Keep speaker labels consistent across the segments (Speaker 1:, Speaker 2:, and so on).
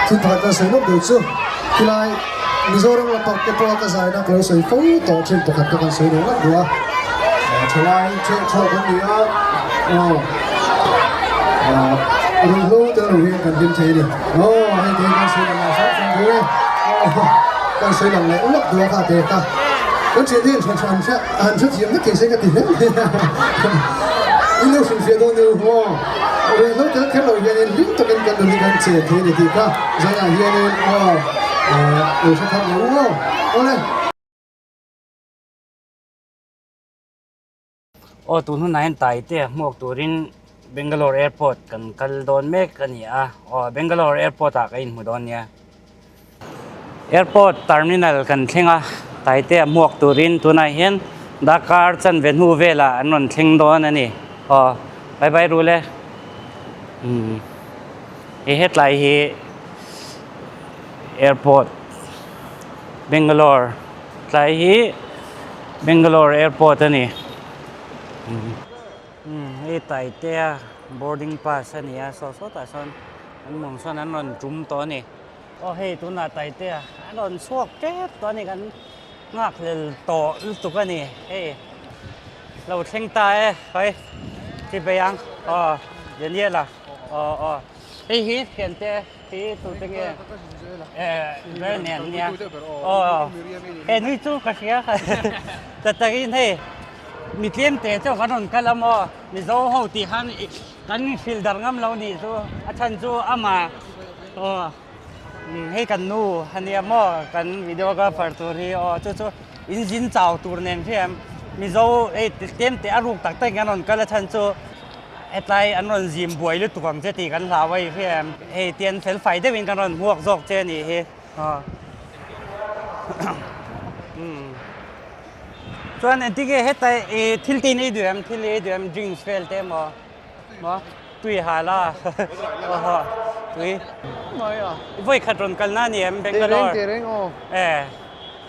Speaker 1: Thil pakhat kan sawi lawk duh chu khilai Mizoram lampang te pawha ka zaina ka lo sawi fo tawh thin pakhat kha kan sawi leh lawk duh a. Thalai theuh theuh kan ni a, aw ruihhlo tel lo hian kan hlim thei a ni. Aw hei te hi kan sawi lang leh hram hram duh e. Aw kan sawi lang leh lawk duh a kha te kha. Kan thian te hian han hrethiam vek thei se ka ti hle mai a. In lo hrilhfiah dawn nia u aw. Ruihhlo tel kher lo hianin hlim takin kan nun hi kan chen thei a ni tih kha zanah hianin aw lo hre thar lo u aw. Awle.
Speaker 2: Aw tun hunah hian Taite a hmuak turin Bangalore Airport kan kal dawn mek a ni a, aw Bangalore Airport ah ka inhmu dawn nia. Airport terminal kan thleng a, Taite a hmuak turin tunah hian darkar chanve hnu velah an rawn thleng dawn a ni. Aw, bye bye rul e. Umm, hei hetlai hi airport Bangalore tlai hi Bangalore airport a ni. Umm, hei Taite a boarding pass a ni a, saw sawtah sawn an mawng sawn an rawn tum tawh a ni. Aw hei tunah Taitea a rawn chhuak tep tawh a ni kan nghakhlel tawh lutuk a ni hei lo thleng ta e hawi chi bei ang aw Daniela aw aw hei hi thiante hi tute nge eh ber nen nia aw he nui chu ka hria ta takin hei mi tlem te chu kan rawn kal a maw Mizo ho tih khan kan hrilh darh ngam lo nih chu a chhan chu amah. Aw hei kan nu a nia maw kan videographer tur hi aw chu chu in zin chau tur nen hriam Mizo hei tlem teh a ruk tak tak in an rawn kal a chhan chu hetlai an rawn zim buai lutuk ang che tih kan hlau a i hriam hei tian fel fai deuhin kan rawn hmuak zawk che a nih hi aw chuan engtin nge hetlai ih thil te in ei duh em thil ei duh em drinks vel te emaw. Maw tui hal a aw tui vawi khat rawn kalna a ni em Bangalore
Speaker 1: Tereng tereng aw
Speaker 2: e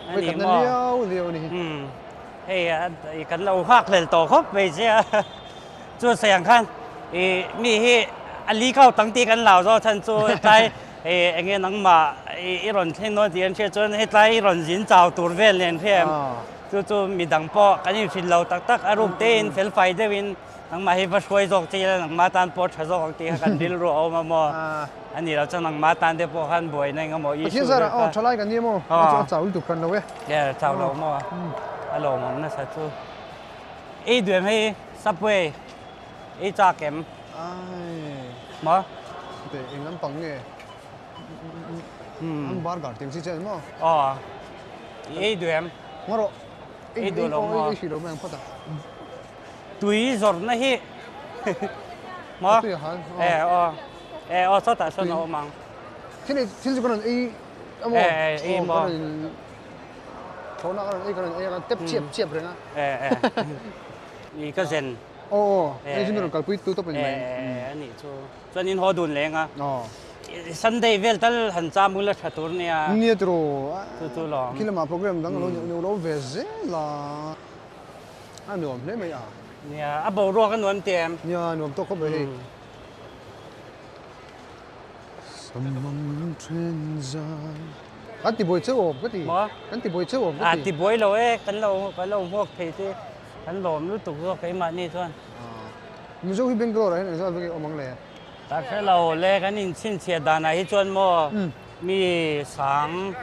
Speaker 2: a ni maw
Speaker 1: liau liau a ni
Speaker 2: hei kan lo nghak hlel tawh khawp mai che a chu sawi ang khan i mi hi a li kau tang tih kan lau zawk chhan chu hetlai eng nge nangmah i rawn thleng dawn tih an hriat chuan hetlai i rawn zin chau tur vel nen hriat chu chu midang pawh kan inhrilh lo tak tak a ruk tein fel fai deuhin Nangmah hi va hruai zawk che ila nangmah tan pawh tha zawk ang tih kha kan rilru a awm a maw? A nih loh chuan nangmah tan te pawh khan buaina eng emaw issue
Speaker 1: Pathian zarah aw thalai kan ni emaw a chau lutuk hran lo e.
Speaker 2: Yeah chau lo maw? A lawmawm nasa chu. Ei duh em hei Subway ei chak em?
Speaker 1: Ai.
Speaker 2: Maw?
Speaker 1: Teh eng lampang nge? An burger tih ang chi che maw?
Speaker 2: Aw. Ei duh em?
Speaker 1: Ngaw rawh.
Speaker 2: Ei duh lo maw?
Speaker 1: Ei hrih lo mai ang phawt a.
Speaker 2: Tui zawrhna hi maw?
Speaker 1: Tui a hal.
Speaker 2: E aw. E aw sawtah sawn a awm ang.
Speaker 1: Thil ei thil chu kan rawn ei a maw?
Speaker 2: E e ei maw?
Speaker 1: Kan rawn thlawhna kan rawn ei kan rawn ei a kan tep chiap chiap reng a.
Speaker 2: E e. I ka zen.
Speaker 1: Aw aw. Hei chu min rawn kalpui tu tawp a ni mai.
Speaker 2: E e a nih chu. Chuan in haw dun leng a.
Speaker 1: Aw.
Speaker 2: Sunday vel tal han cham ula tha tur nia.
Speaker 1: Nia tiraw.
Speaker 2: Chu chu lawm.
Speaker 1: Khi lamah program dang a lo lo ve zel a. A nuam hle mai a.
Speaker 2: Nia, a boruak a nuam teh em?
Speaker 1: Nia, a nuam tawk khawp mai hei. Samang then zan. Kan ti buai cheu awm ka ti.
Speaker 2: Maw?
Speaker 1: Kan ti buai cheu awm ka ti.
Speaker 2: A ti buai lo e, kan lo kan lo hmuak thei te kan lawm lutuk zawk keimahni chuan.
Speaker 1: Mizo hi Bangalore ah hian engzat vek awm ang le?
Speaker 2: Ka hre lo le, kan inchhinchhiah danah hi chuan maw mi sang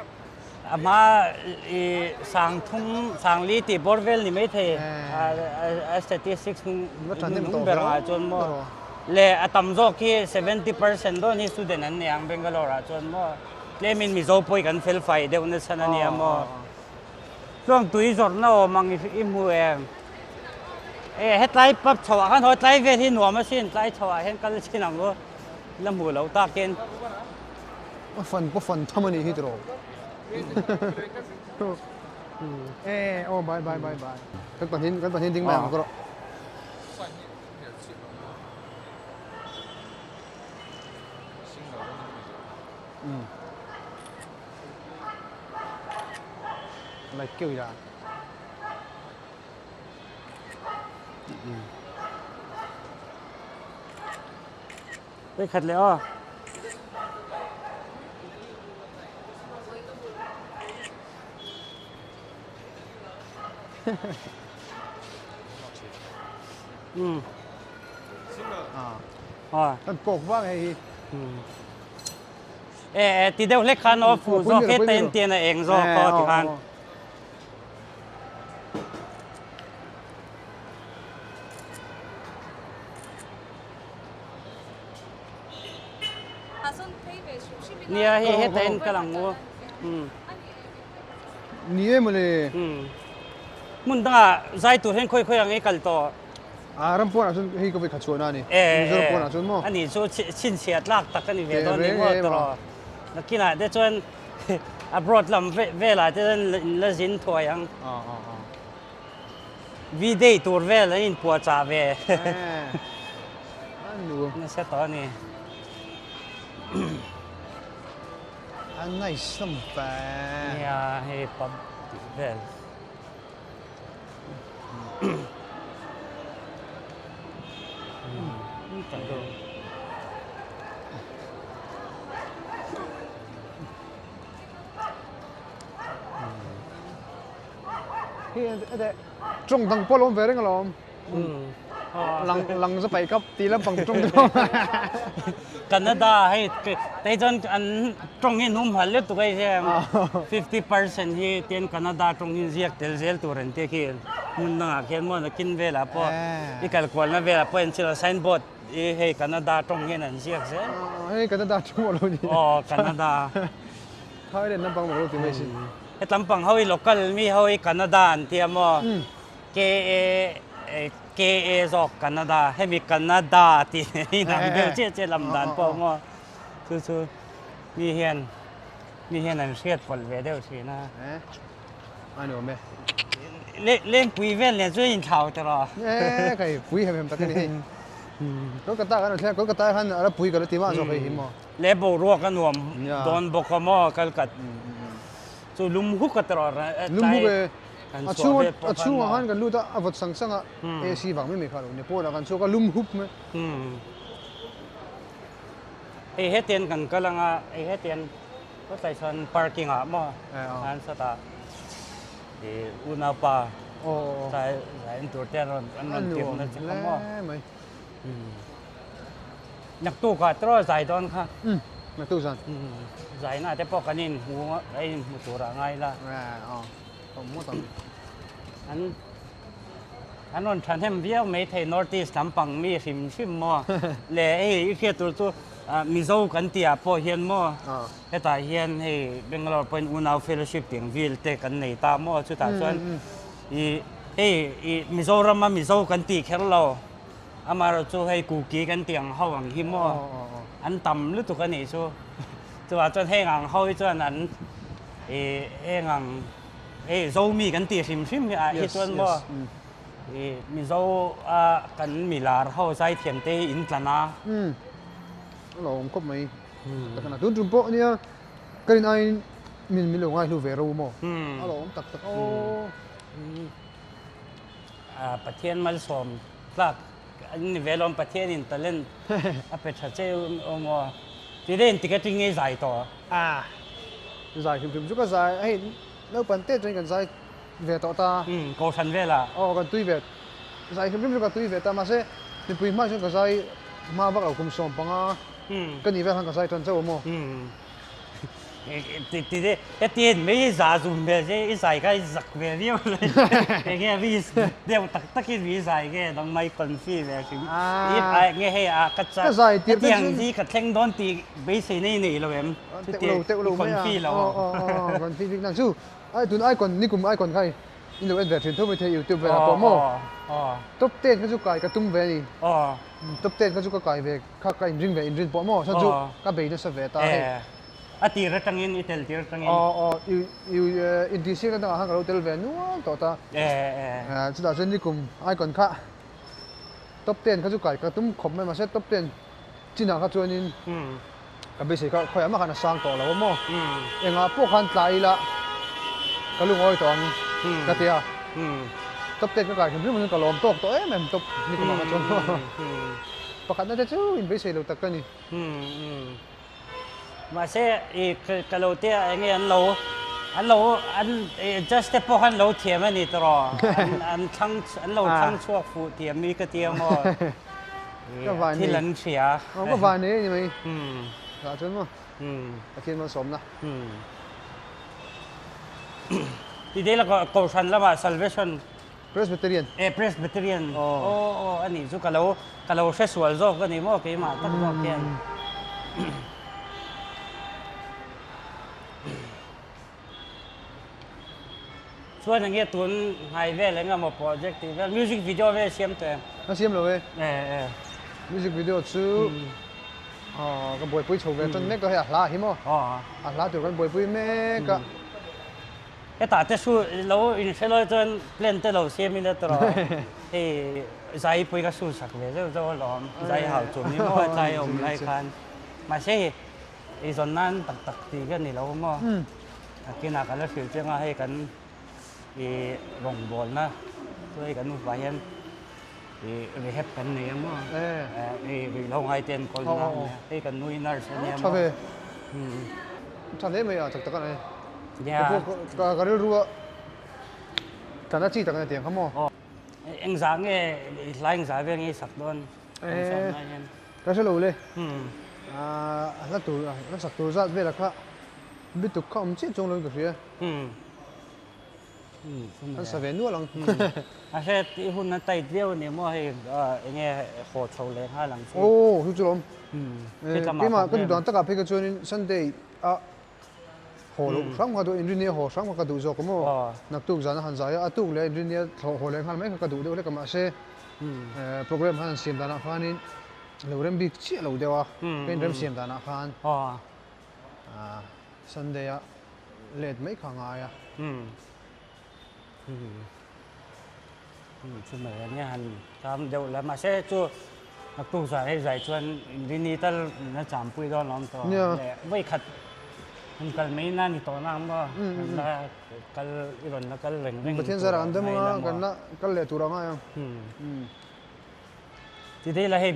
Speaker 2: A hma i sang thum sang li tih bawr vel ni mai thei a statistics hnung ber angah chuan maw le a tam zawk hi 70% dawn hi student an ni ang Bangalore ah chuan maw tlemin Mizo pawh hi kan fel fai deuh nasa a nia maw chuan tui zawrhna awm ang i hmu em e hetlai pub chho ah khan haw tlai vel hi nuam asin tlai chho ah hian kal chin ang u la hmuh loh takin.
Speaker 1: A fan pawh fan tham a nih hi tiraw. E aw bye bye bye bye. Kan pahnih kan pahnih ding mai ang rawh. Like kêu ila.
Speaker 2: Vei khat leh aw. Um.
Speaker 1: Ah. Kan kawk vang hei hi.
Speaker 2: E e ti deuh hlek khan aw fu zawk he ta en tian a eng zawk aw ti khan. Nia hei heta en kal ang u.
Speaker 1: Ni e mawle.
Speaker 2: Hmun dangah zai tur hian khawi khawi ang i kal tawh.
Speaker 1: A ram pawnah chuan hei ka vawi khat chhuahna a ni. Mizoram pawnah chuan maw.
Speaker 2: Ani chu chhinchhiah tlak tak a ni ve dawn ni maw tawh. Nakinah te chuan abroad lam velah te chuan in la zin thuai ang. V-day tur vel an inpuahchah ve. Nasa tawh a ni.
Speaker 1: A nice hlawm fe.
Speaker 2: Nia hei pub tih vel.
Speaker 1: Hi tawng dang pawh a lo awm ve reng alawm. Lang lang za paih kap tih lampang tawng te pawh.
Speaker 2: Canada hei tei chuan an tawng hi an humhalh lutuk a hei 50% hi tian Canada tawng hi ziak tel zel tur an tia khi hmun dangah khian maw nakin velah pawh i kal kualna velah pawh enchilh signboard i hei Canada tawng hian an ziak zel.
Speaker 1: Hei Canada tawng a lo ni.
Speaker 2: Aw Canada.
Speaker 1: Thailand lampang maw lo ti mai sin.
Speaker 2: He lampang ho hi local mi ho hi Canada an tia maw KA KA zawk Canada hemi Canada tih hi inang deuh chiah chiah lam dan pawh maw chu chu mi hian mi hian an hriat pawlh ve deuh thin a.
Speaker 1: A ni awm e.
Speaker 2: Lengpui vel nen chuan inthlau ta rawh.
Speaker 1: E kai pui hem hem tak a ni hei. Kolkata kan rawn thleng a Kolkata khan a la pui ka la ti mah zawk hei hi maw.
Speaker 2: Le boruak a nuam dawn bawk a maw kalkat chu lum huk a tawrh
Speaker 1: lum huk e a chhung a chhungah khan kan lut a a vawt sang sang a AC vang mai mai kha a lo ni pawnah kan chhuak a lum hup mai
Speaker 2: hei hetian kan kal anga hei hetian kawtlai chuan parking ah maw an sawtah ih unaupa tlai zai tur te an rawn an rawn tirna che kha maw. Naktuk ah tawh zai dawn kha.
Speaker 1: Umm naktuk zan.
Speaker 2: Zai na te pawh kan in hmu a in hmu tur ah ngai la.
Speaker 1: Awm ngawt ang.
Speaker 2: An an rawn thahnem viau mai thei North East lampang mi hrim hrim maw. Le hei i hriat tur chu Mizo kan tih ah pawh hian maw hetah hian hei Bangalore pawhin unau fellowship tih ang vel te kan nei ta maw chutah chuan i hei i Mizoram a Mizo kan tih kher lo. Amaherawh chu hei Kuki kan tih ang ho ang hi maw an tam lutuk a nih chu. Chuvang chuan heng ang ho hi chuan an ih heng ang hei Zomi kan tih hrim hrim hi ah hi chuan maw ih Mizo a kan milar ho zaithiam te hi in tlan a.
Speaker 1: Umm a lo awm khawp mai. Takana tun tum pawh nia ka rin aiin min min lo ngaihlu ve ro maw a lo awm tak tak aw.
Speaker 2: Pathian malsawm tlak an ni ve lawm Pathian in talent a pe tha che awm aw ti deuh in tik atang nge zai tawh
Speaker 1: a zai hrim hrim chu ka zai hei naupang te chuan kan zai ve tawh ta
Speaker 2: umm kohhran velah
Speaker 1: aw kan tui ve zai hrim hrim chu ka tui ve ta mahse mipui hma chuan ka zai hma vak lo kum 15 ka nih vel khan ka zai tan chauh awm aw
Speaker 2: Ti te hetiang mai i za zum hmel che i zai kha i zak ve viau lai enge a mi deuh tak tak in mi zai nge dang mai confi ve hrim i ai nge hei a ka
Speaker 1: cha
Speaker 2: hetiang hi ka thleng dawn tih beisei na i nei lo em
Speaker 1: teuh lo teuh lo mai
Speaker 2: a confi lo
Speaker 1: confi bik nang chu ai tun icon nikum icon kha i lo en ve thin tho mai thei youtube velah pawh maw top ten kha chu kai ka tum ve a ni top ten kha chu ka kai ve Kha ka inring ve inrin pawh maw chuan chu ka bei nasa ve ta hei.
Speaker 2: A tir atangin i tel tir atangin.
Speaker 1: Aw aw i i intihsiakna dangah khan ka lo tel ve nual tawh ta. Chutah chuan nikum icon kha top ten kha chu kai ka tum khawp mai mahse top ten chinah kha chuanin ka beisei kha khawiah mah khan a sang tawh lo a maw. Engah pawh khan tlai ila ka lungawi tawh ang ka ti a. Top ten ka kai hrim hrim chuan ka lawm tawk tawh em em top nikumah kha chuan. Pakhatna te chu in beisei lo tak ka ni.
Speaker 2: Mahse i ka lo te ah enge an lo An lo an judge te pawh khan lo thiam a ni tawh an an thlang an lo thlang chhuak fuh thiam mi ka tia maw thil an hria.
Speaker 1: Ka van nei a ni mai. Tah chuan maw Pathian malsawmna.
Speaker 2: Ti dei la Kohhran lamah Salvation
Speaker 1: Presbyterian.
Speaker 2: E Presbyterian. Aw aw a nih chu ka lo ka lo hre sual zawk a ni maw keimah tak zawk hian. Chuan enge tun hnai vel eng emaw project tih vel music video vel siam tawh em?
Speaker 1: Ka siam lo e.
Speaker 2: E e.
Speaker 1: Music video chu ka buaipui chho ve tan mek a hei a hla hi maw? A hla tur kan buaipui mek a.
Speaker 2: Hetah te su lo inhre lawi chuan plan te lo siam ila tawh hei zai pui ka su sak ve zeuh zeuh alawm zai hau chu ni maw tlai a awm lai khan mahse hei eizawn nan tak tak tih ka ni lo maw nakinah ka la hrilh chiang a hei kan ih rawngbawlna chu hei kan upa hian ih rehab kan nei a maw hei ruihhlo ngai te an kawl na hei kan nui nurse a nia maw.
Speaker 1: Tha hle mai a tak tak a ni. Nia. Ka rilru a tlan a chi tak a ni tiang kha maw?
Speaker 2: Aw. Engzah nge i hla engzah vel nge i sak dawn?
Speaker 1: Ka hre lo le. A hla tur a hla sak tur zat velah kha bituk kha awm chiah chuang lo in ka hria. Kan sa ve nual ang.
Speaker 2: A hre i hun a tight viau a ni maw hei enge haw chho leh nghal ang
Speaker 1: chu. Aw chu chu lawm. Keimah ka duh dan takah phei kha chuanin Sunday a Haw loh hrang kha duh inrinnia haw hrang kha ka duh zawk maw? Naktuk zan a han zai a, a tuk leh inrinnia thlawh haw leh nghal mai kha ka duh deuh hlek a mahse program han siam danah khanin lo rem bik chiah lo deuh a, ka inrem siam danah khan Sunday a let mai kha a ngai a.
Speaker 2: Chumai a nia han kam deuh la mahse chu naktuk zan hei zai chuan inrini tal min a champui dawn awm tawh leh vawi khat han kal mai na ni tawh na maw kan la kal i rawn la kal reng reng
Speaker 1: Pathian zara an dam anga kan la kal leh tur anga ang.
Speaker 2: Ti dei la hei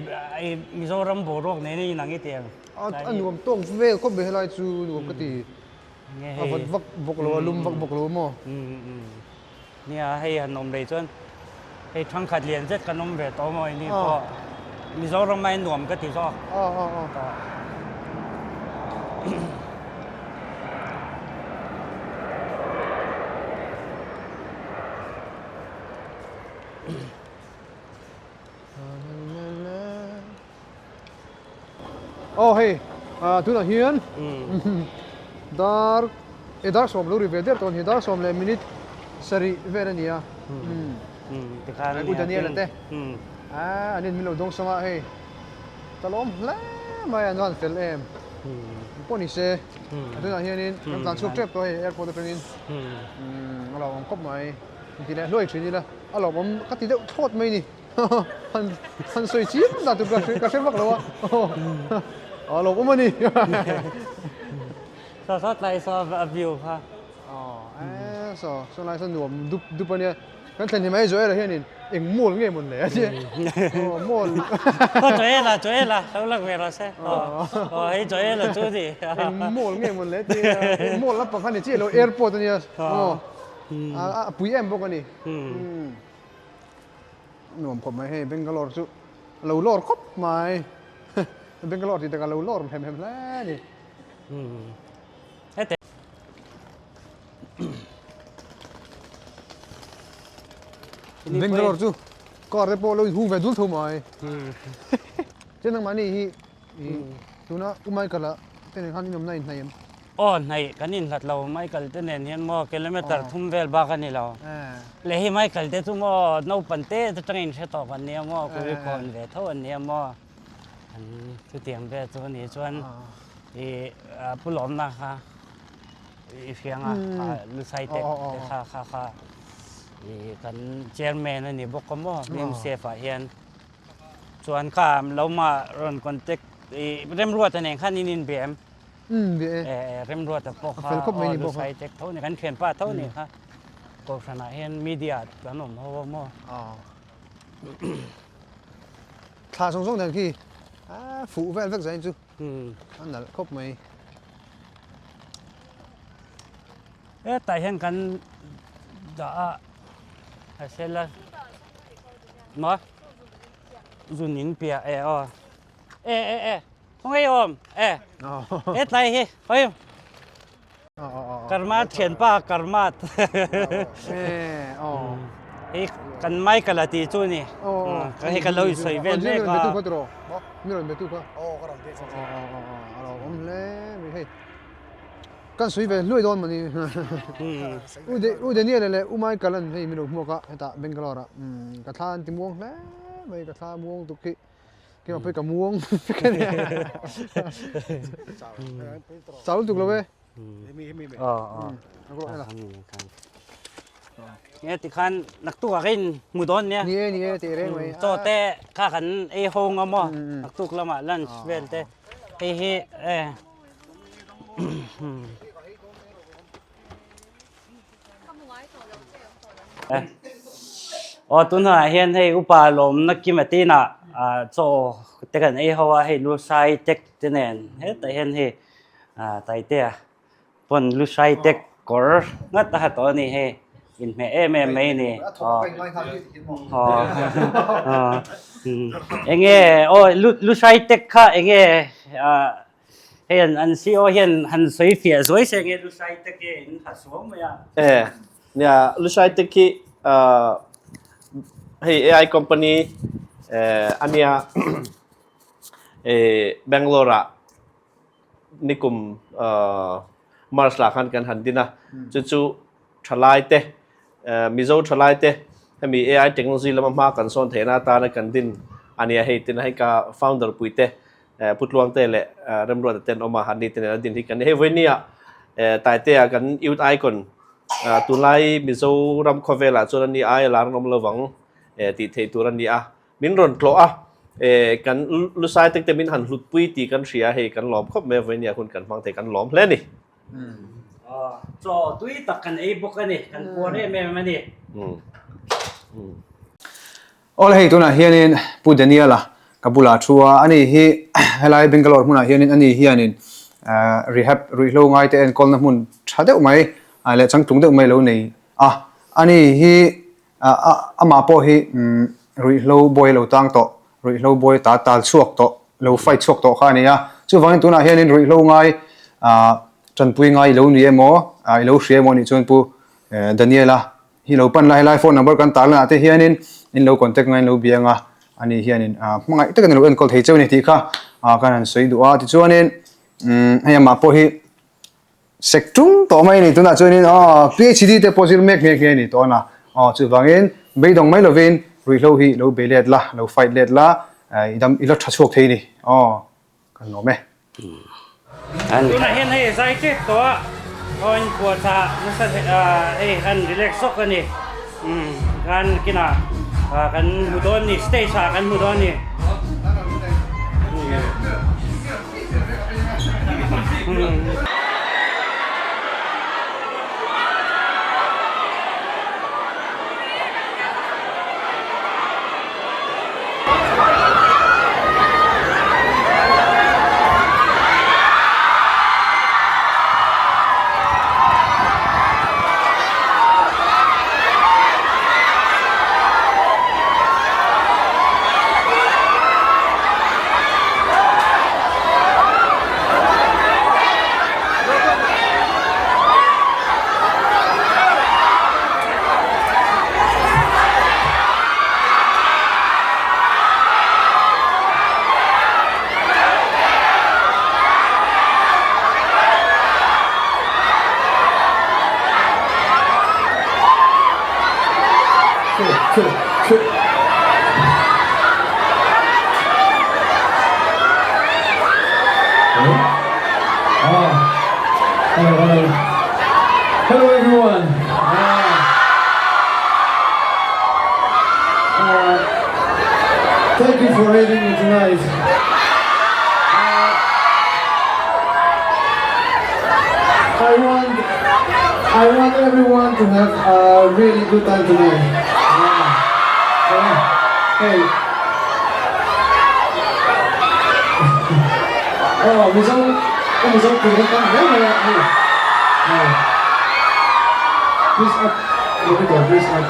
Speaker 2: Mizoram boruak nen in ang i ti ang.
Speaker 1: A nuam tawk vel khawp mai helai chu nuam ka ti. A vat vak bawk lo a lum vak bawk lo maw?
Speaker 2: Nia hei han awm rei chuan hei thangkhat lian zet kan awm ve tawh maw ini pawh Mizoram ai nuam ka ti zawk.
Speaker 1: Aw hei tunah hian dar e dar sawm lo ri ve der tawh a ni dar sawm leh minute sarih vel a ni a U Daniel-a te an in min lo dawng sawng a hei ka lawm hle mai a an van fel em pawh ni se tunah hianin kan tlan chhuak tep tawh hei airport atangin a lo awm khawp mai ti leh hluai thin ila a lawmawm ka ti deuh thlawt mai ni. Han han sawi chiam dan tur ka hre ka hre vak lo a a lawmawm a ni.
Speaker 2: Saw saw tlai saw a view kha.
Speaker 1: Aw e saw saw lai saw nuam dup dup a nia. Kan thlen hi mai Joel-a hianin eng mall nge mawn le a tia. Aw mall.
Speaker 2: Aw Joel-a Joel-a lo lang ve rawh se. Aw hei Joel-a chu ni.
Speaker 1: Eng mall nge mawn le a tia. Mall lampang kha ni chiah lo airport a nia. Aw a pui em bawk a ni. Nuam khawp mai hei Bangalore chu a lo lawr khawp mai Bangalore tih takah a lo lawr hem hem hle a ni. Bangalore chu car te pawh lo inhung ve dul tho mai. Chuan nangmahni hi tuna U Michael-a te nen khan in awmna inhnaih em?
Speaker 2: Aw hnaih kan inhlat lo Michael te nen hian maw kilometer thum vel bak a ni lo. Le hi Michael te chu maw naupang te te tang inhre tawh kan nia maw Kulikawn ve tho an nia maw an chutiang vel chu a nih chuan i Pu Lawmna kha i hriang a Lusai te kha kha kha i kan chairman a ni bawk a maw MCF ah hian chuan kha lo mah rawn contact i Remruata nen khan in inbe em?
Speaker 1: Umm be e.
Speaker 2: Remruata pawh kha aw Lusai tek tho ni kan thianpa tho ni kha Kohhranah hian media kan awm ho a maw.
Speaker 1: Thla zawng zawng dan khi a fuh vel vek zain chu a nalh khawp mai.
Speaker 2: Hetah hian kan dah a a sela maw zun in piah e aw e e e khawngaih awm e hetlai hi hawi Karma thianpa Karma hei kan Michael a tih chu ni hei ka lo insawi vel mek a.
Speaker 1: Kan sawi ve hluai dawn mawni. U Daniel leh U Michael an hei min lo hmuak a hetah Bangalore ah ka thla an ti muang hle mai ka thla muang tuk hi keimah pawh hi ka muang vek a nia. Chau lutuk lo e.
Speaker 2: Nge tikhan naktuk ah ka in hmu dawn nia.
Speaker 1: Ni e ni e tih reng mai.
Speaker 2: Chaw te kha kan ei ho nga maw naktuk lamah lunch vel te hei hi e. Aw tunah hian hei upa lawmna kim a tinah ah chaw te kan ei ho a hei lusai tek te nen hetah hian hei ah Taitea pawn lusai tek kawr nghat a ha tawh a ni hei inhmeh em em mai a ni aw aw eng nge aw lusai tek kha eng nge ah. Hei an an CEO hian han sawi fiah zuai se nge Lushai Tech hi in ha suau mai a.
Speaker 3: E, nia Lushai Tech hi hei AI company ania e Bangalore ah nikum March lah khan kan han din a, chu chu thalai te Mizo thalai te hemi AI technology lama hma kan sawn theihna atana kan din ania hei tin hei ka founder pui te Pu Tluangte leh Remruata te an awm a, an ni te nen a din hi kan ni. Hei vawinia Taitea kan youth icon tunlai Mizoram khawvelah chuan ani aia lar an awm lovang tih theih tur a ni a, min rawn tlawh a, kan Lusai te min han hlutpui tih kan hria hei kan lawm khawp mai a, vawinia hun kan hmang thei kan lawm hle a ni.
Speaker 2: Chaw tui tak kan ei bawk a ni, kan puar em em a ni.
Speaker 1: Aw le hei tunah hianin Pu Daniel-a ka bulah thu a, ani hi helai Bangalore hmunah hianin ani hianin rehab ruihhlo ngaite enkawlna hmun tha deuh mai leh changtlung deuh mai lo nei a, ani hi amah pawh hi ruihhlo buai lo tang tawh, ruihhlo buai ta tal chhuak tawh, lo fight chhuak tawh kha a ni a, chuvangin tunah hianin ruihhlo ngai tanpui ngai i lo ni emaw i lo hria emaw anih chuan Pu Daniel-a Hi lo pan la helai phone number kan tarlan ah te hianin in lo contact ngain lo biang a ani hianin hmangaih takin a lo enkawl thei cheu a ni tih kha kan han sawi duh a tichuanin hei amah pawh hi sek tum tawh mai a ni tunah chuanin aw PhD te pawh zir mek nghe nghe a ni tawh a aw chuvangin beidawng mai lovin ruihhlo hi lo bei let la lo fight let la i dam i la tha chhuak thei a ni aw. Kan lawm e.
Speaker 2: Tunah hian hei zai tep tawh a, aw in puahchah nasa hei han relax zawk a ni. Khan kinah kan hmu dawn ni, stage ah kan hmu dawn ni.
Speaker 1: Hello everyone. Thank you for having me tonight. I want I want everyone to have a really good time tonight. Hey. Oh, Mizo, Mizo pui kan tam hle mai a. Please up. Let me go, please up.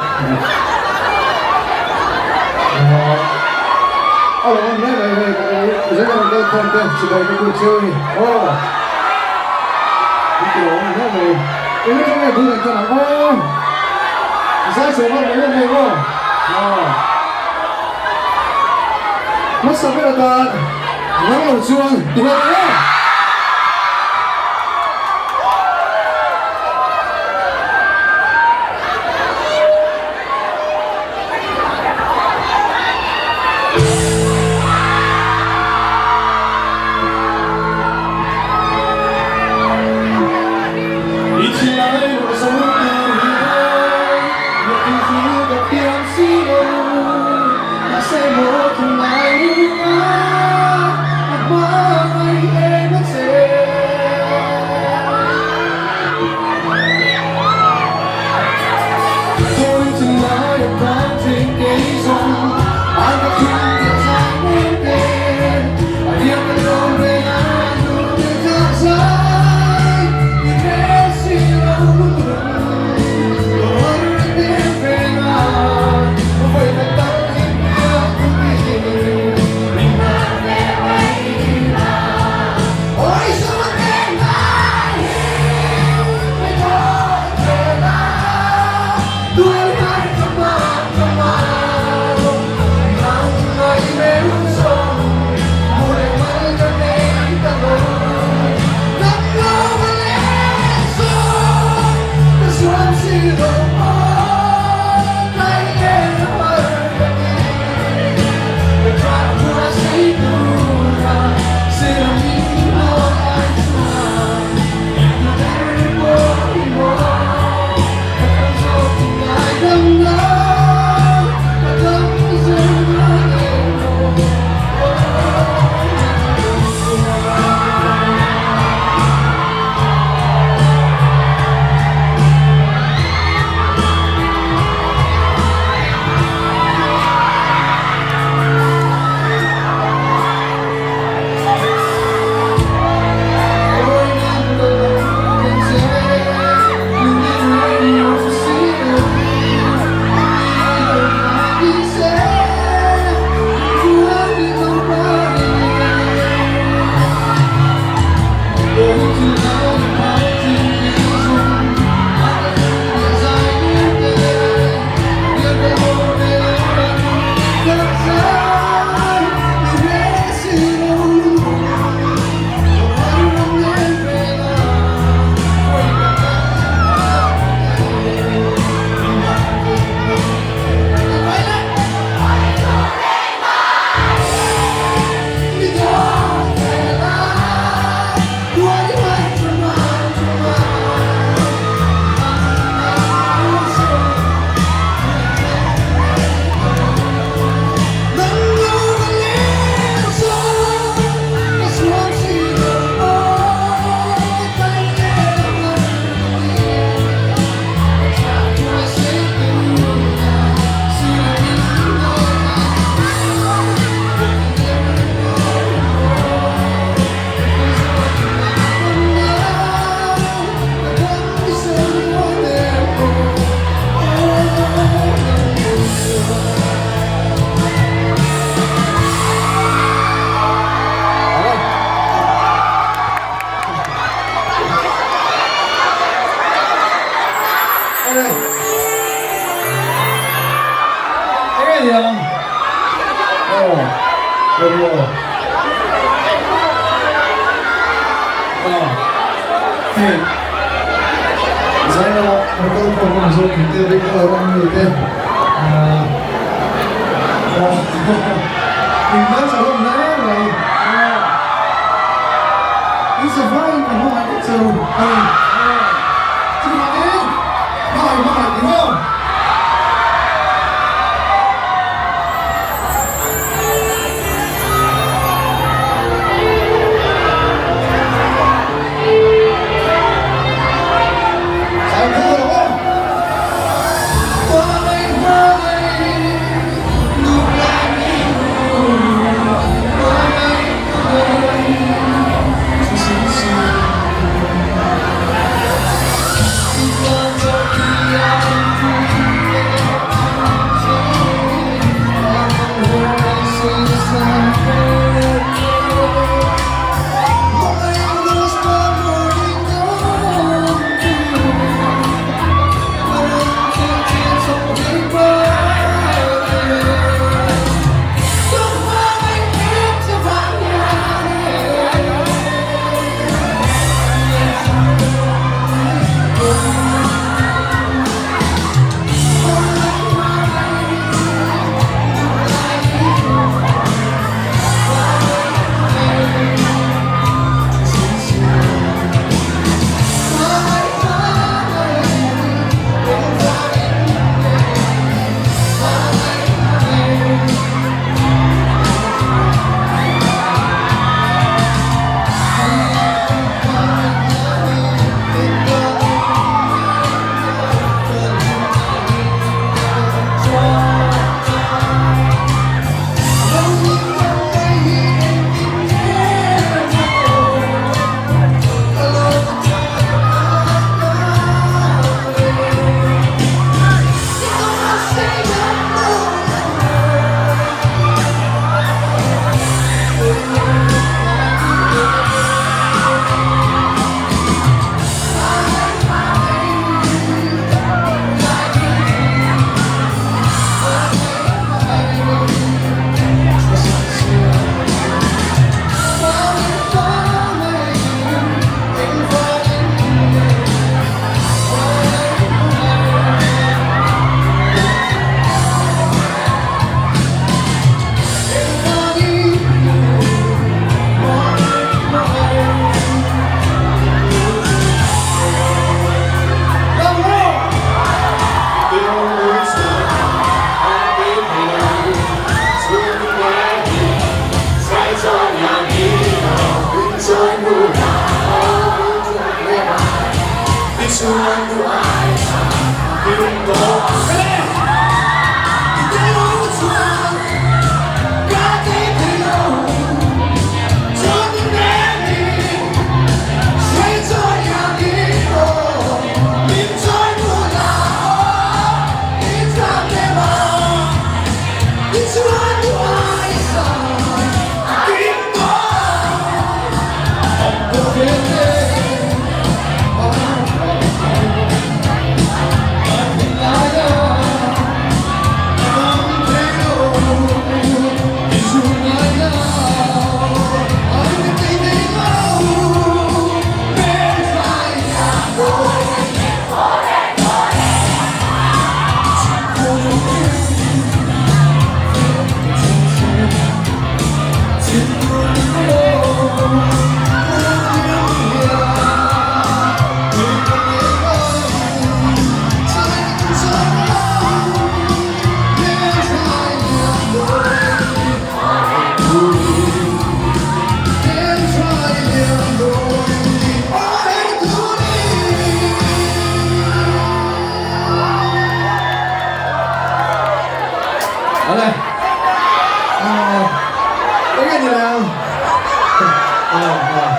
Speaker 1: A lo awm hle mai hei ka ui zela kal khawm te chibai ka buk cheu a ni. Aw. In ti lo awm hle mai. Eng atang nge bul kan tan ang aw. Zai chho nghal mai mai aw. Aw. Hmasa ber atan nang lo chuan ti nghal ang aw.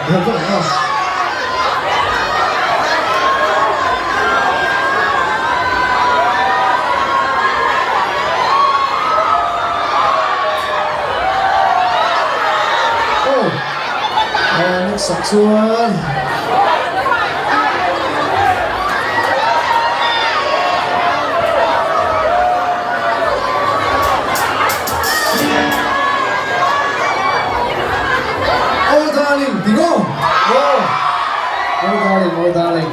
Speaker 1: Hian vek ang aw. Aw, next ah chuan. Oh darling, ti maw? Oh, oh darling, oh darling.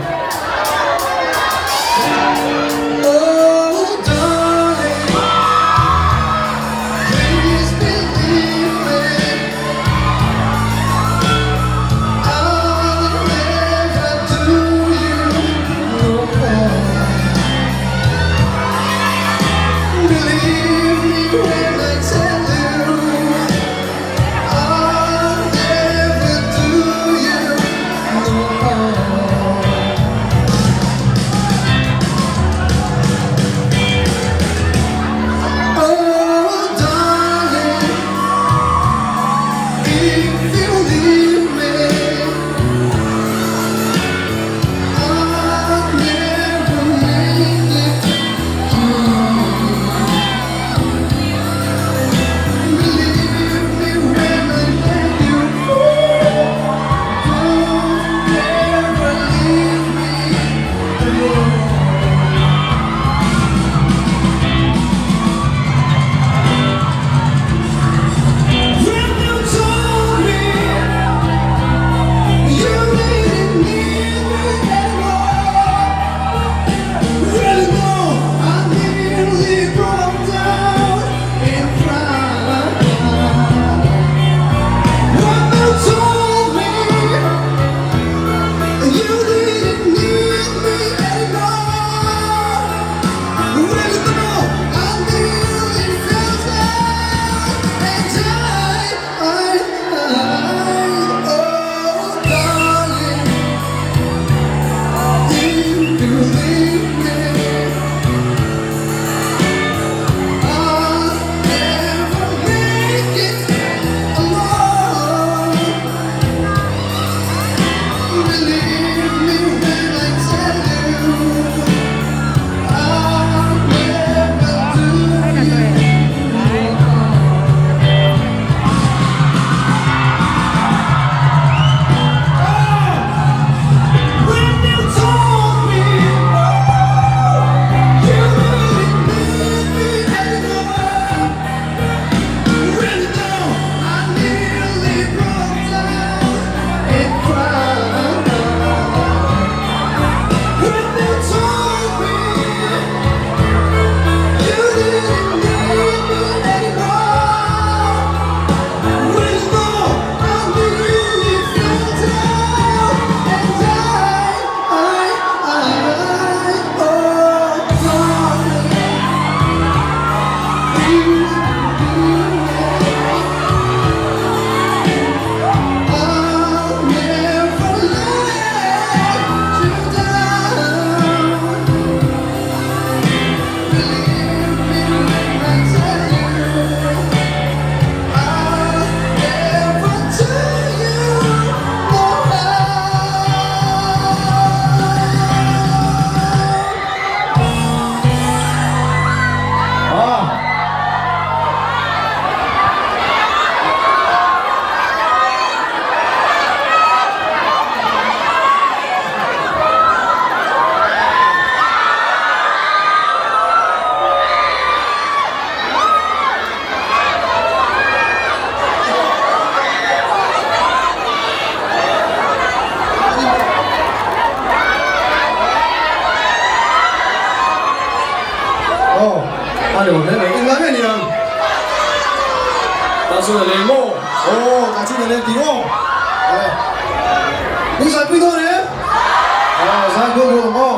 Speaker 1: Oh darling, please believe me. I'll never do you no harm. Believe me when I tell you I'll never do you no harm. Oh, darling, if you leave me, I'll never make it Believe me when I tell you, don't ever leave me alone. When you told me you didn't need me anymore, really know I nearly broke down and cried. When you told me you didn't need me anymore, really know I nearly fell down and died. Oh, darling, if you leave me, I'll never make it alone. Believe me when I tell you, I'll never do you no harm. When you told me you didn't need me anymore, really know I nearly broke down and cried. When you told me you didn't need me anymore, really know I nearly fell down and died. Oh, darling, please believe me. I'll never let you down. Believe me when I tell you, I'll never do you no harm. Ah. Aw, a ni awm hle mai. Engla nge ni ang?
Speaker 4: Ta chun a leng maw?
Speaker 1: Aw, ta chun a leng tih maw? Awle. Min zaipui dawn em? Aw, zai kual kual ang aw.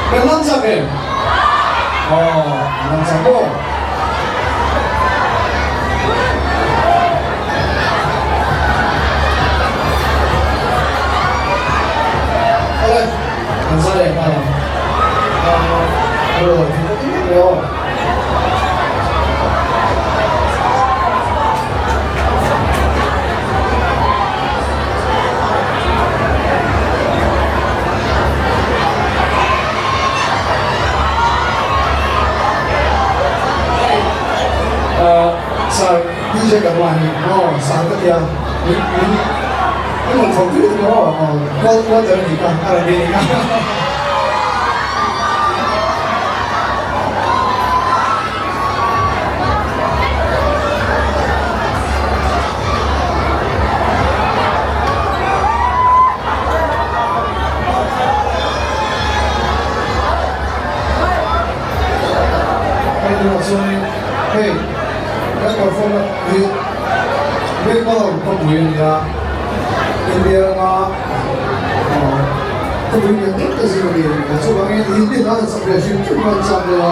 Speaker 1: Kan lam chak em? Aw, lam chak maw? Awle, kan za leh nghal ang. Aw, thil ka ti mek le aw. Sir DJ ka hma hi maw sar ka tia min min min rawn chho tir tir maw kual kual der a ni ka a rawn ti a ni ka. Hei tunah chuanin hei kan perform na hi Bangalore khawpui a ni a, India rama khawpui lian deuh te zing a ni a, chuvangin Hindi hla an sak ve hrim hrim kha an chak deuh a.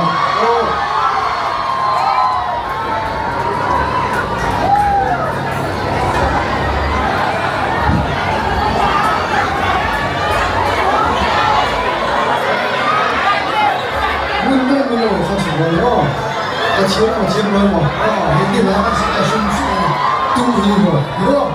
Speaker 1: Ngun deuh min lo hre chho lo maw? Ka thiam maw thiam lo maw? Aw hindi hla kan sak hrim hrim a ni. Tu hi maw? Ni maw?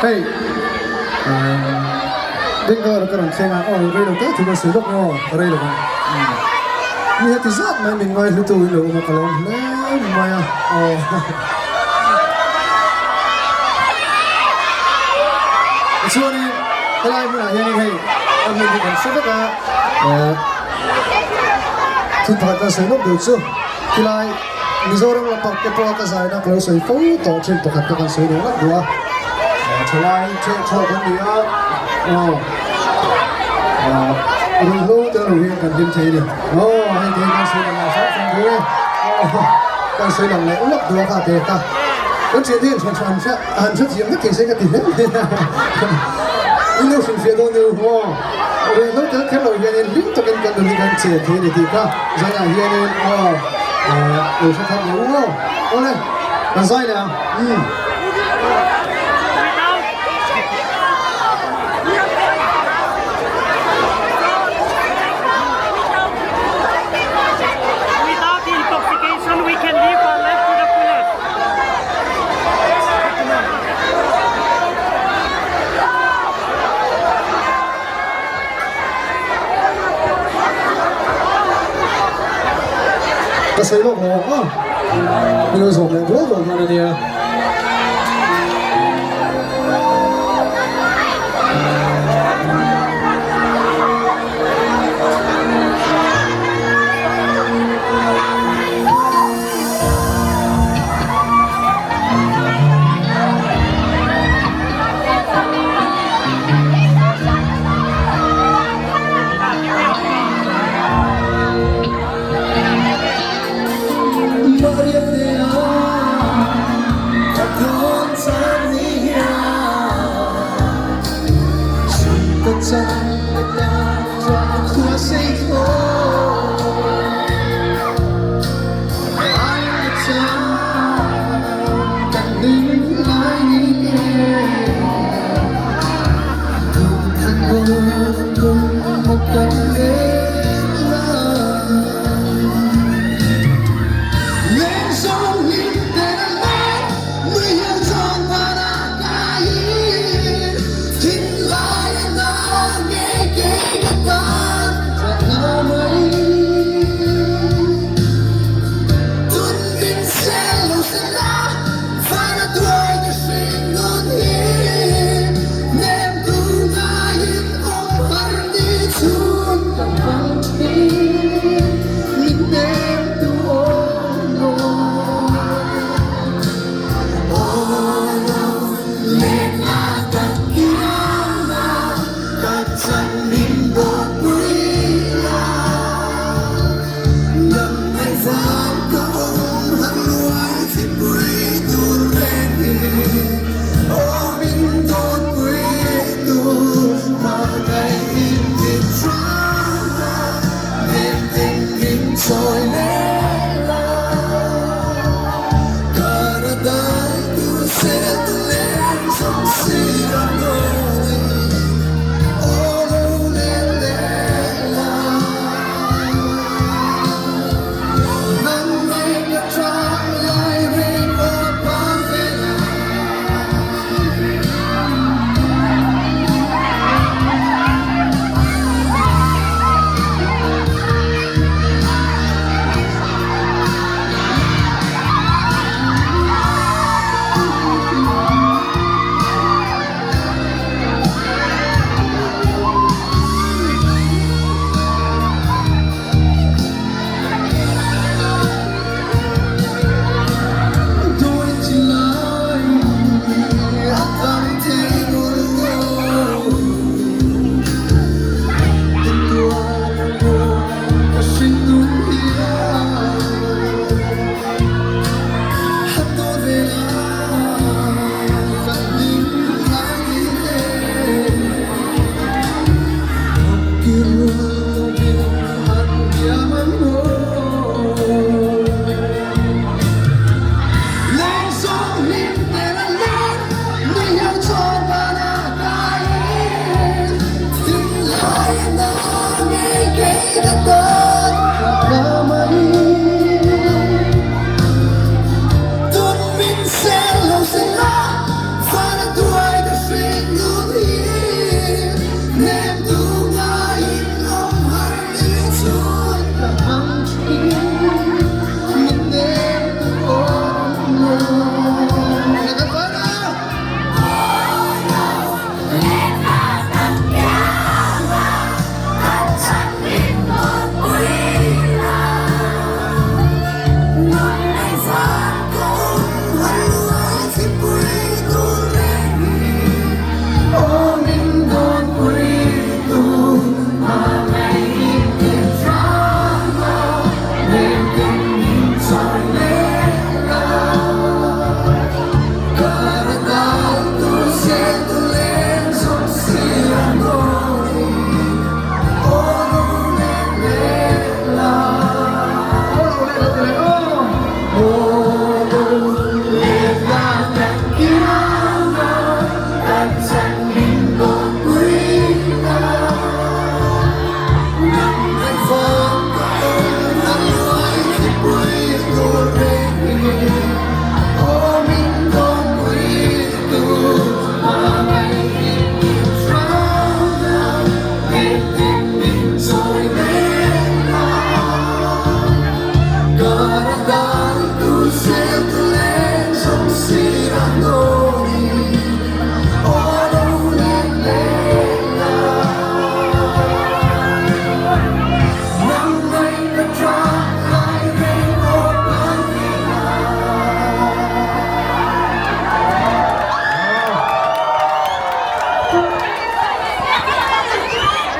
Speaker 1: Hei Bangalore ka rawn thleng a, aw rei lo te thu ka sawi lawk maw rei lo ang mi heti zat mai min ngai hlu tu in lo awm a ka lawm hle mai a aw Tichuanin helai hmunah hianin hei a hmun hi kan hre vek a thil pakhat ka sawi lawk duh chu khilai Mizoram lampang te pawha ka zaina ka lo sawi fo tawh thin pakhat kha kan sawi leh lawk duh a, thalai theuh theuh kan ni a, aw ruihhlo te lo hian kan hlim thei a ni, aw hei te hi kan sawi lang leh hram hram tur e, aw kan sawi lang leh lawk duh a kha te kha kan thian hian han han hre han hrethiam vek thei se ka ti hle mai a, in lo hrilhfiah dawn nia u aw ruihhlo tel kher lo hianin hlim takin kan nun hi kan che thei a ni tih kha zainah hianin aw. Lo hre thar lo aw. Awle, kan zai leh ang. Umm.
Speaker 2: Without intoxication, we can live our life to the fullest.
Speaker 1: Ka sawi lawk lo ang a, min lo zawm leh dual dual dawn a nia.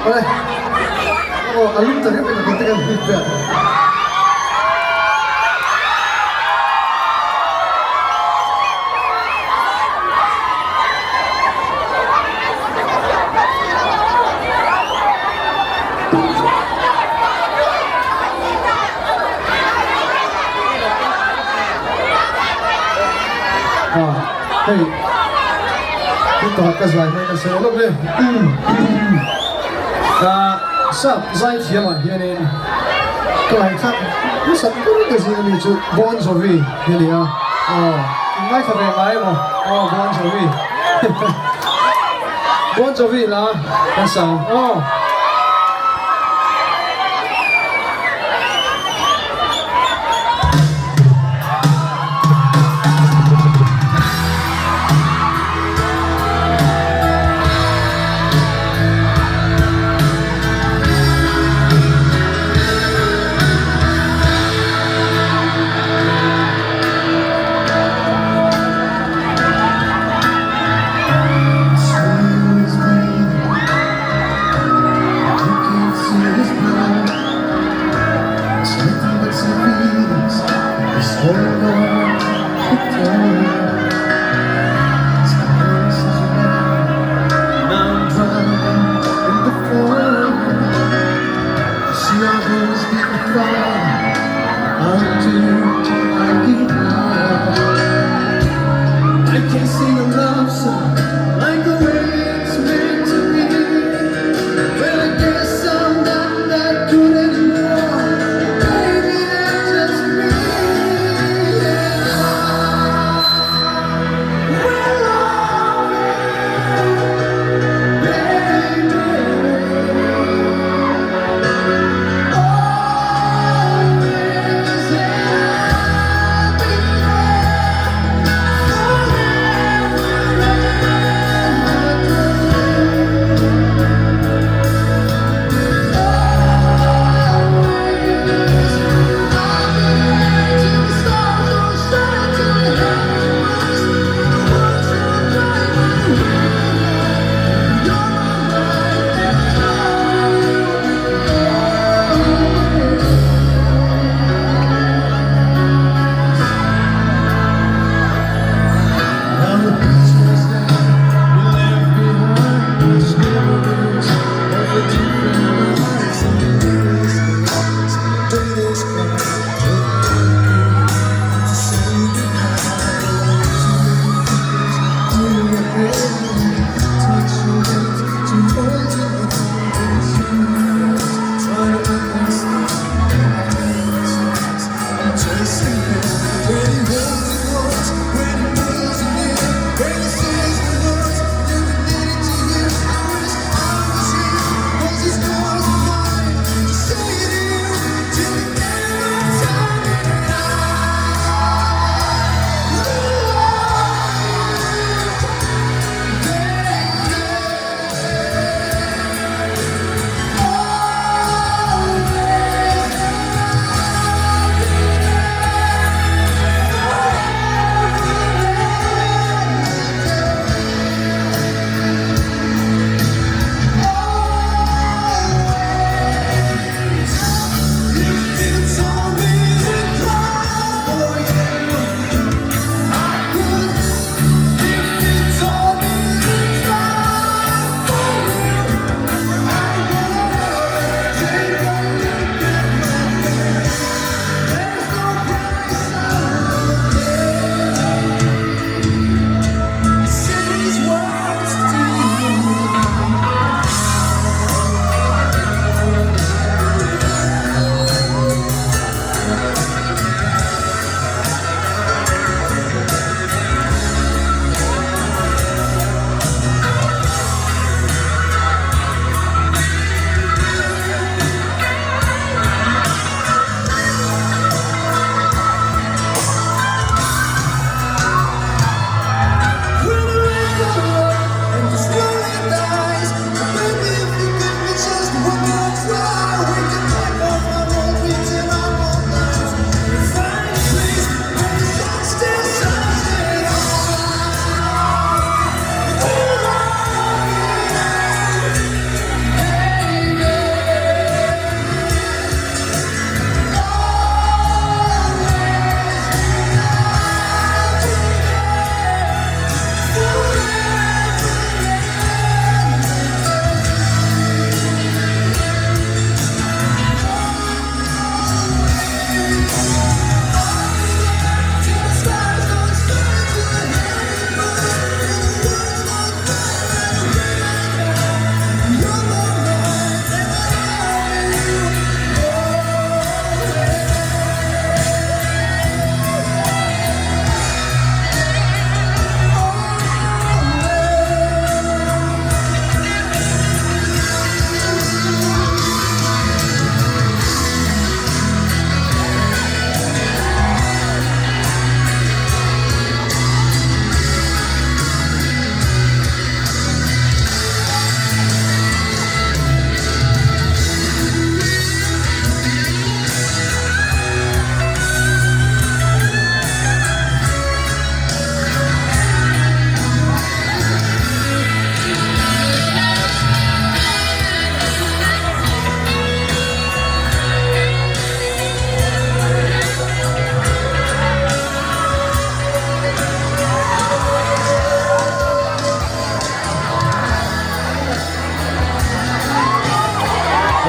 Speaker 1: Awle, aw a lum ta reuh in a kawt te kan hip vel. Hei tun ka zai hmai ka sawi lawk e ka sap zai thiam ah hianin ka ngaihthak hmasa ber te zing ami chu Bon Jovi hi a ni a aw in ngaithla ve ngai emaw aw Bon Jovi Bon Jovi la kan sa ang aw.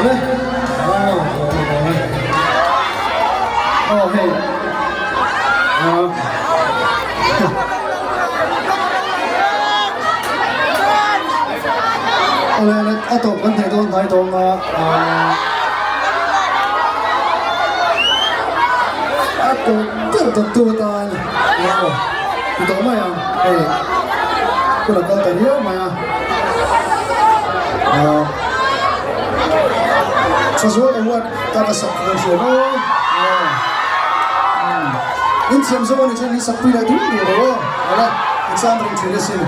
Speaker 1: Awle. Aw, awle. Aw, hei. Aw. Awle, awle, a tawp kan thei dawn hnai dawn a. A tawp ber dawttu atan. Aw, ti tawh mai ang. Hei, hun a kal ta riau mai a. Aw. Thazual award ta ka sak kan hria maw? Aw. In thiam zawk a ni chuan in sak pui leh dul dul lo aw. Awle, in cham reng thin asin.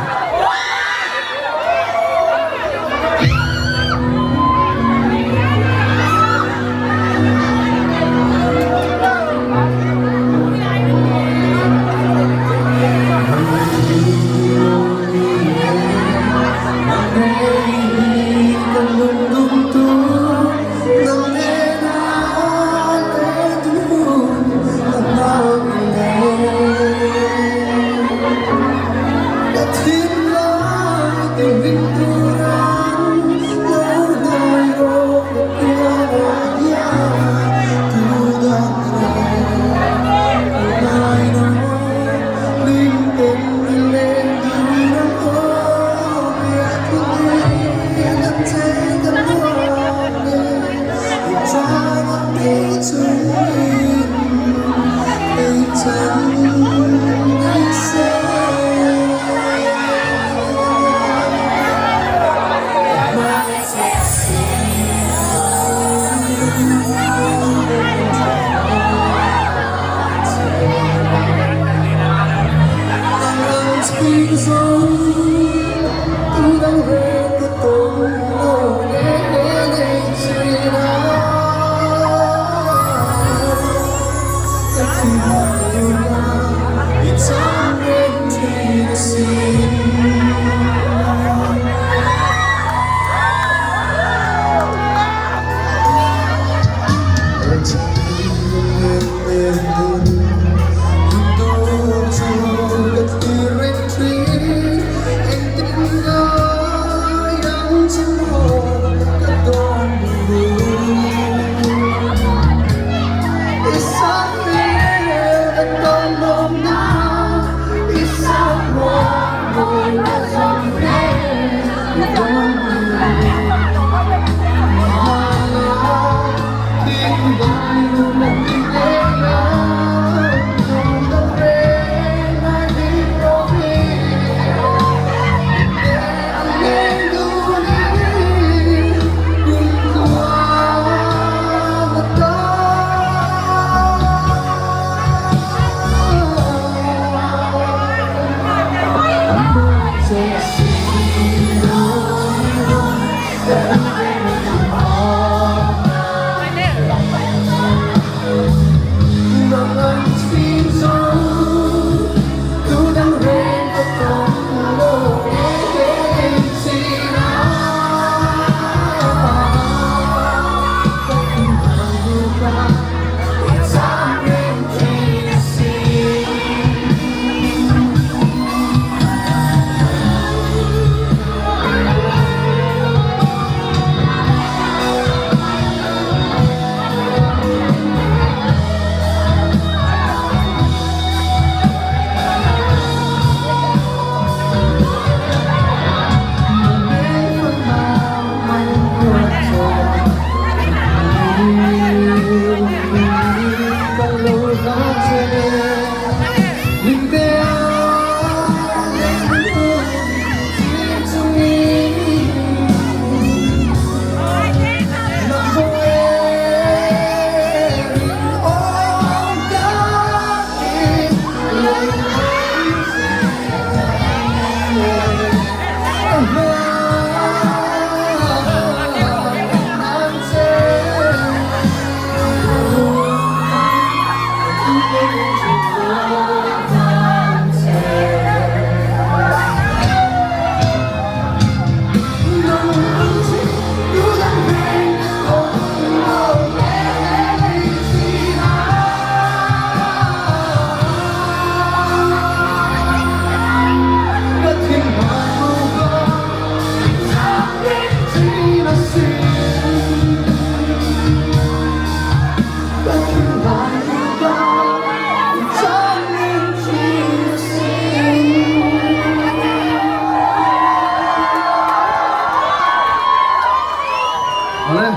Speaker 1: Awle.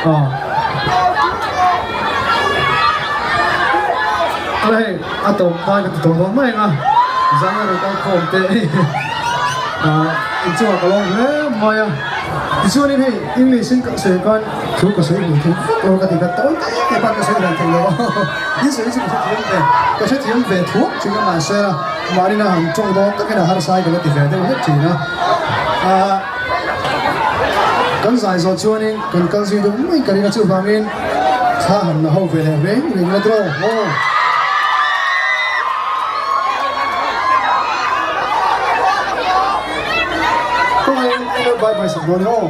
Speaker 1: Aw. Awle hei a tawp dan ka ti tawh dawn mai ang a. Zanga rawn kal khawm te ah inchungah ka lawm hle mai a. Tichuanin hei English in ka sawi khan thu ka sawi hmuh theih vek lo ka ti ka tawi tak tak a ka sawi dan theih lo a. In sawi chu ka hrethiam ve ka hrethiam ve thuak thin a mahse mahni a han tawng dawn takin a harsa hi ka la ti ve deuh hlek thin a. Ah kan zai zawh chuanin kan kal zui deuh mai ka ring a chuvangin thla han la ho ve leh reng reng la draw aw. Kawngaiin bye bye sak dawn e aw.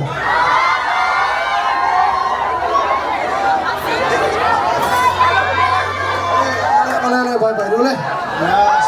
Speaker 1: Ale ale bye bye deuh le. Yes.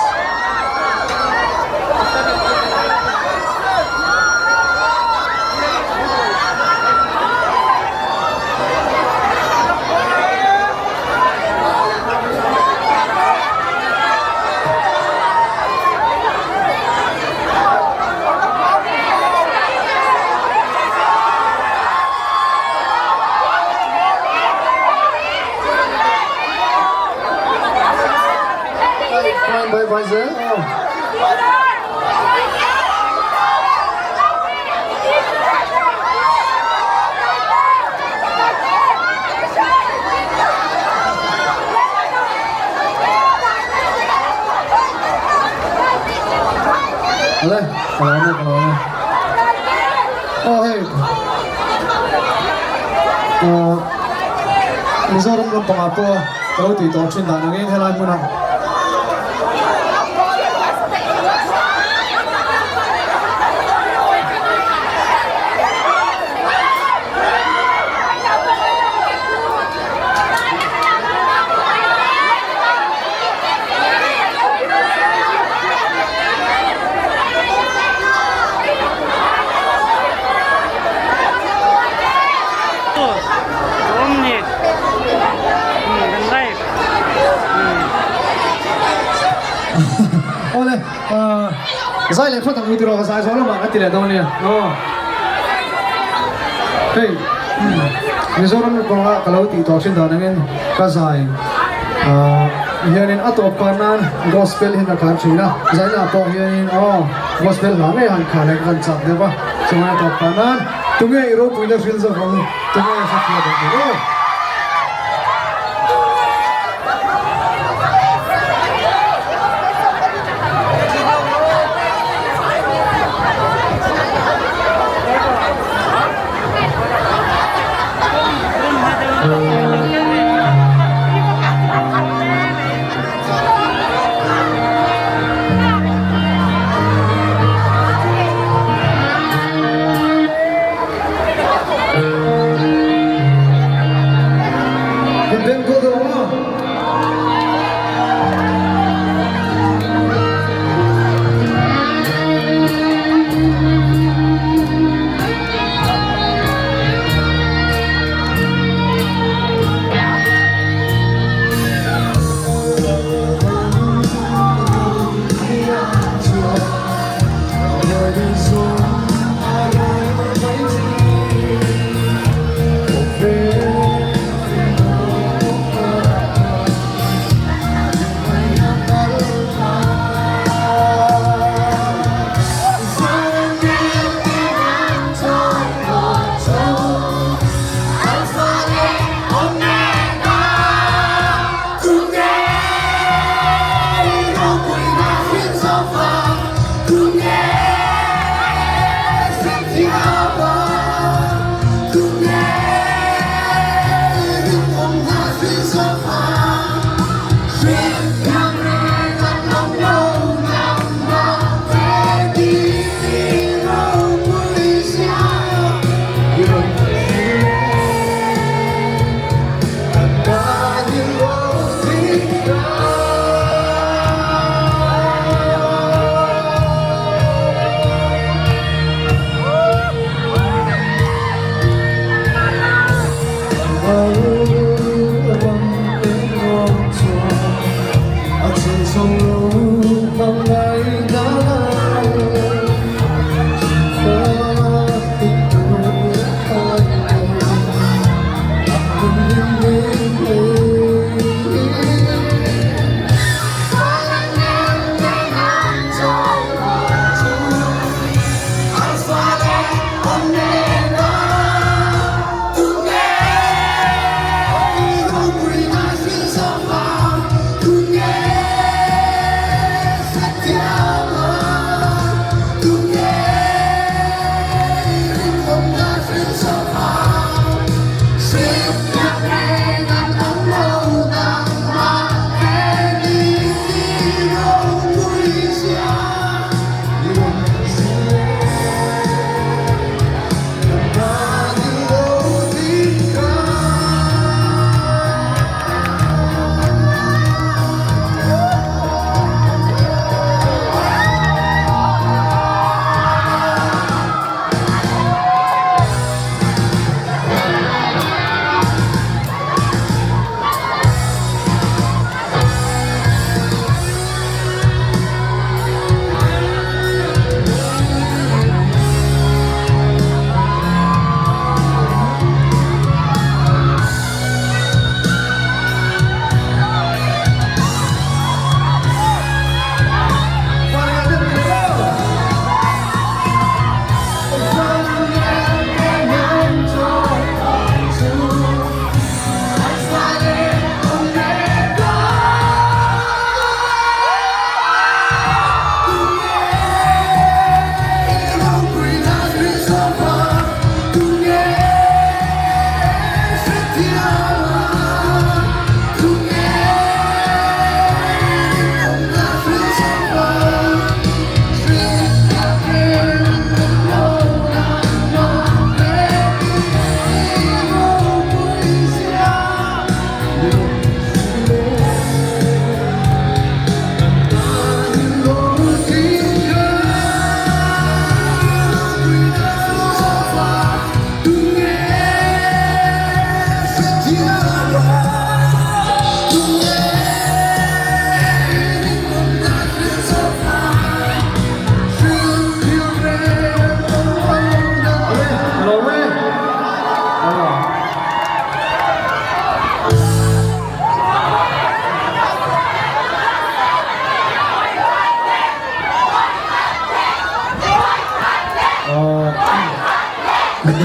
Speaker 1: Bye bye zel aw. Ale, ka lawm e, ka lawm e. Aw hei, uh, Mizoram lampangah pawh ka lo tih tawh thin dan angin helai hmunah Awle, zai leh phawt ang u tiraw ka zai zawh lamah ka ti leh dawn nia. Hei, Mizoram kawnga ka lo tih tawh thin dan angin ka zai hianin a tawp kar nan gospel hian ka khar thin a, zainah pawh hianin aw gospel hla ngei han khar leh ka han chak deuh a, chuan a tawp kar nan tunge i ropuina hril zawk ang tunge hrethiam ang tih aw.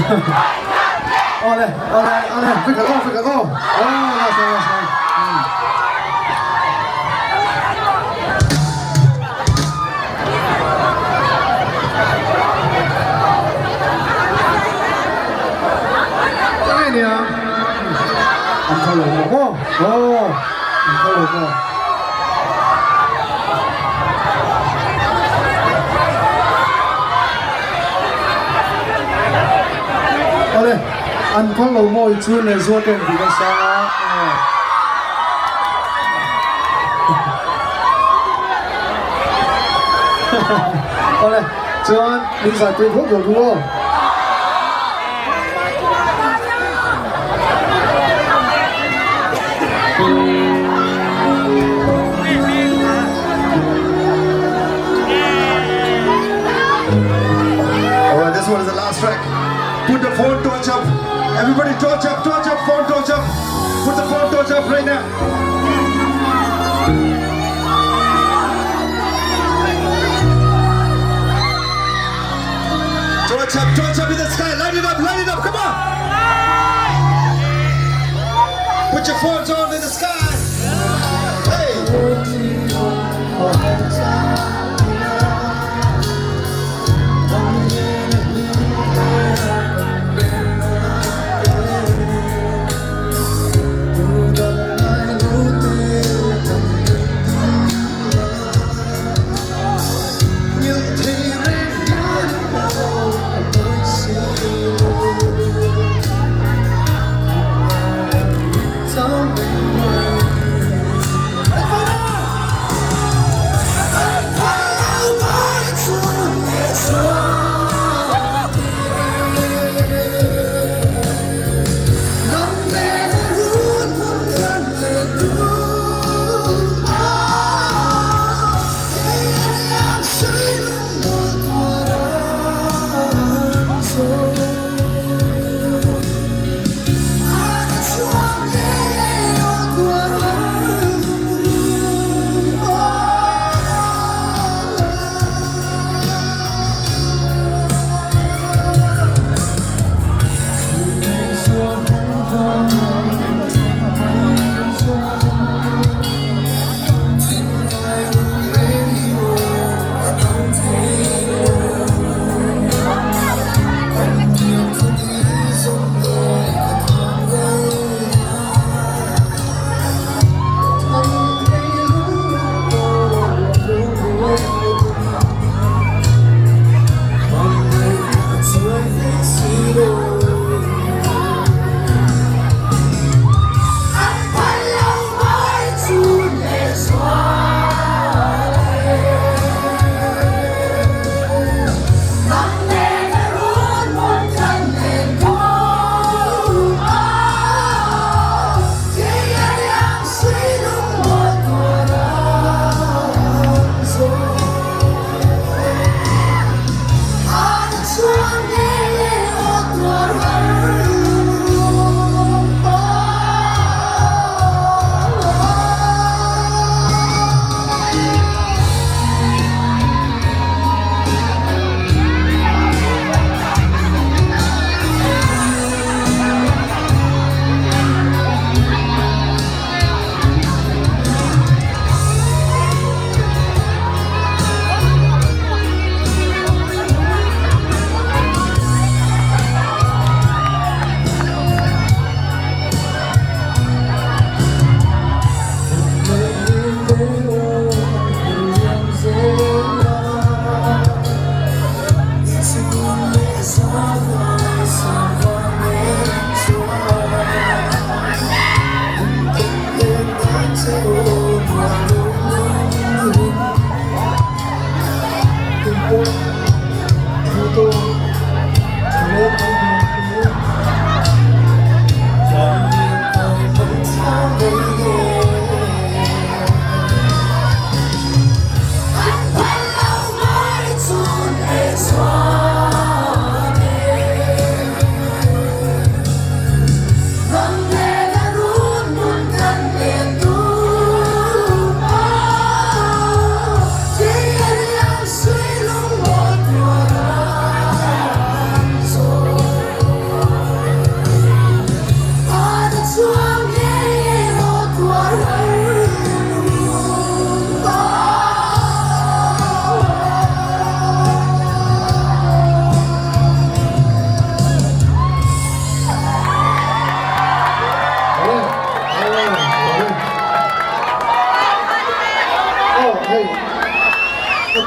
Speaker 1: Awle, awle, awle, vekhat aw, vekhat aw. Aw, last one, last one. Enge nia? An tho lo maw? Aw, an tho lo maw? Awle, an phal lo maw i chu leh zual ten tih nasa a. Awle, chuan min zai pui vawk vawk ru aw.
Speaker 4: Alright, this one is the last track. Put the phone torch up. Everybody torch up, torch up, phone torch up. Put the phone torch up right now. Torch up, torch up in the sky. Light it up, light it up, come on. Put your phones on in the sky. Hey.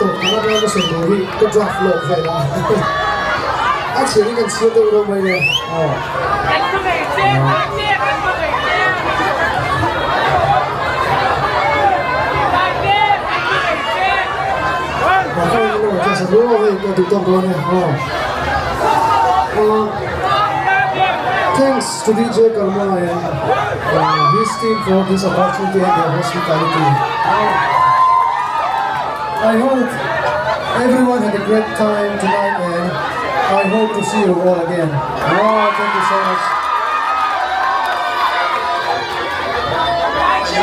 Speaker 1: tawp khan a ka sawi tur hi ka draft lawk vel a a chhiar hi kan chhiar deuh reuh mai le aw. Thanks to DJ Karma and uh, his team for this opportunity and their hospitality. I hope everyone had a great time tonight and I hope to see you all again. Oh, thank you so much.
Speaker 4: You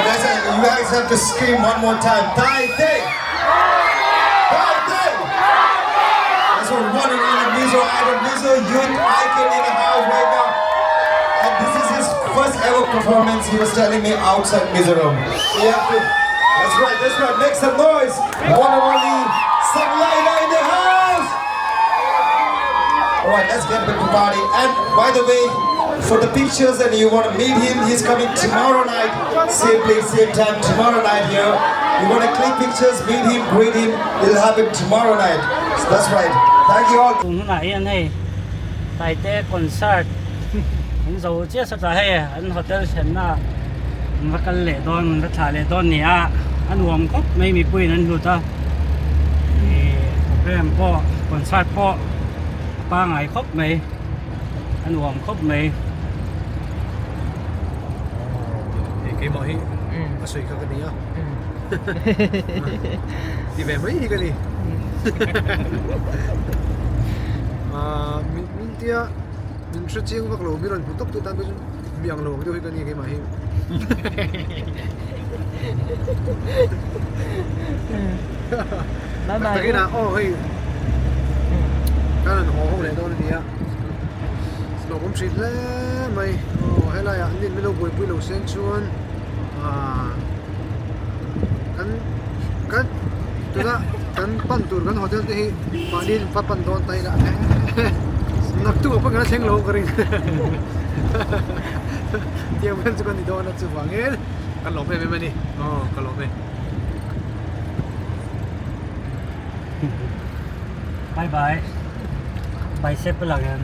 Speaker 4: guys have to scream one more time. Thai Day! Thai Day! That's what one and only Mizo Idol, Mizo Youth Icon in the house right now. And this is his first ever performance, he was telling me, outside Mizoram. You have to, that's right, that's right. Make some noise. One and only Sanlaina in the house! Alright, let's get back to party. And by the way, for the pictures and you want to meet him, he's coming tomorrow night. Same place, same time, tomorrow night here. You want to click pictures, meet him, greet him. It'll happen tomorrow night. So that's right. Thank you all.
Speaker 2: Tun hunah hian hei Taite concert an zo chiah sawtah hei an hotel thlenna an va kal leh dawn an va thlah leh dawn ni a a nuam khawp mai mipuiin an hlut a ih program pawh concert pawh a pangai khawp mai a nuam khawp mai.
Speaker 1: Hei keimah hi a sawi kha ka ni a ti ve mai hi ka ni min tia min hre chiang vak lo mi rawn hmu tawp tu tan pawh chuan mi ang lo ang deuh hi ka ni keimah hi.
Speaker 5: Bye bye.
Speaker 1: Takinah aw hei kan rawn haw ho leh dawn a ni a hlawhawm thin hle mai aw helaiah an in milo buaipui lo sen chuan ah kan kan tuna kan pan tur kan hotel te hi mahni in va pan dawn ta ila naktuk ah pawh kan la thleng lo ka ring tiang vel chu kan ni dawn a chuvangin ka lawm em em a ni aw ka lawm e.
Speaker 2: Bye bye. Bye sep lang yan.